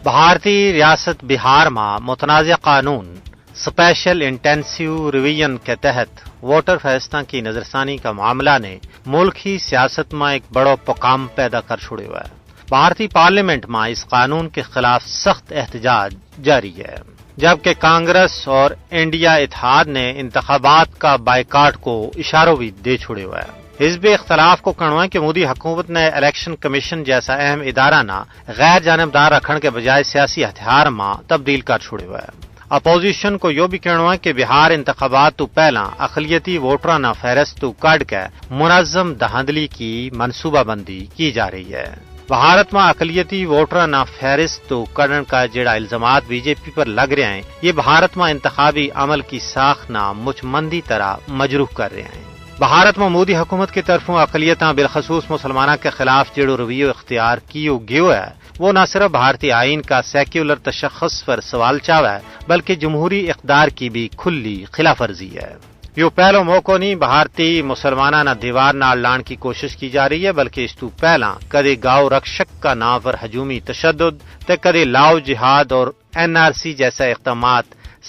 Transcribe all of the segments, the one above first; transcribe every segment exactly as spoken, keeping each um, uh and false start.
بھارتی ریاست بہار ما متنازعہ قانون سپیشل انٹینسیو ریویژن کے تحت ووٹر فہرستاں کی نظرثانی کا معاملہ نے ملک ہی سیاست ما ایک بڑو پکام پیدا کر چھوڑیو ہے۔ بھارتی پارلیمنٹ ما اس قانون کے خلاف سخت احتجاج جاری ہے، جبکہ کانگریس اور انڈیا اتحاد نے انتخابات کا بائیکاٹ کو اشارو بھی دے چھوڑیو ہے۔ حزب اختلاف کو کہنو ہے کہ مودی حکومت نے الیکشن کمیشن جیسا اہم ادارہ نا غیر جانبدار رکھن کے بجائے سیاسی ہتھیار ما تبدیل کر چھوڑیو ہے۔ اپوزیشن کو یوہ بھی کہنو ہے کہ بہار انتخابات تو پہلاں اقلیتی ووٹراں نا فہرست تو کڈھ کے منظم دھاندلی کی منصوبہ بندی کی جا رہی ہے۔ بھارت ما اقلیتی ووٹراں نا فہرست تو کڈھن کا جیڑا الزامات بی جے پی پر لگ رہیا ہیں، یہ بھارت ما انتخابی عمل کی ساخت نا مچ مندی طرح مجروح کر رہیا ہیں۔ بھارت ما مودی حکومت کی طرفوں اقلیتاں بالخصوص مسلماناں کے خلاف جیڑو رویو اختیار کیو گیو ہے، وہ نہ صرف بھارتی آئین کا سیکولر تشخص پر سوال چاوے، بلکہ جمہوری اقدار کی بھی کھلی خلاف ورزی ہے۔ یوہ پہلو موقعو نہیں بھارتی مسلماناں نا دیوار نال لان کی کوشش کی جا رہی ہے، بلکہ اس تو پہلاں کدے گاؤ رکشک کا نام پر ہجومی تشدد، تے کدے لاؤ جہاد اور این آر سی جیسا اقدامات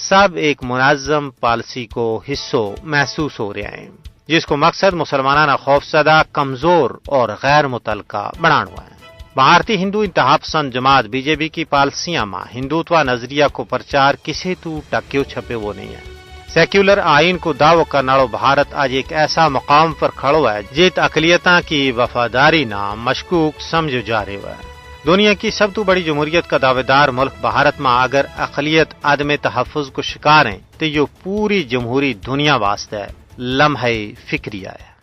سب ایک منظم پالیسی کو حصو محسوس ہو رہیا ہیں، جس کو مقصد مسلماناں نا خوفزدہ، کمزور اور غیر متعلقہ بنانو ہے۔ بھارتی ہندو انتہا پسند جماعت بی جے پی کی پالیسیاں ما ہندوتوا نظریہ کو پرچار کسے تو ٹکیو چھپے وہ نہیں ہے۔ سیکولر آئین کو دعوی کرناڑو بھارت آج ایک ایسا مقام پر کھڑو ہے جت اقلیتاں کی وفاداری نا مشکوک سمجھو جا رہیو ہے۔ دنیا کی سب تو بڑی جمہوریت کا دعویدار ملک بھارت ما اگر اقلیت عدم تحفظ کو شکار ہیں، تو یوہ پوری جمہوری دنیا واسطے لمحہ فکری ہے۔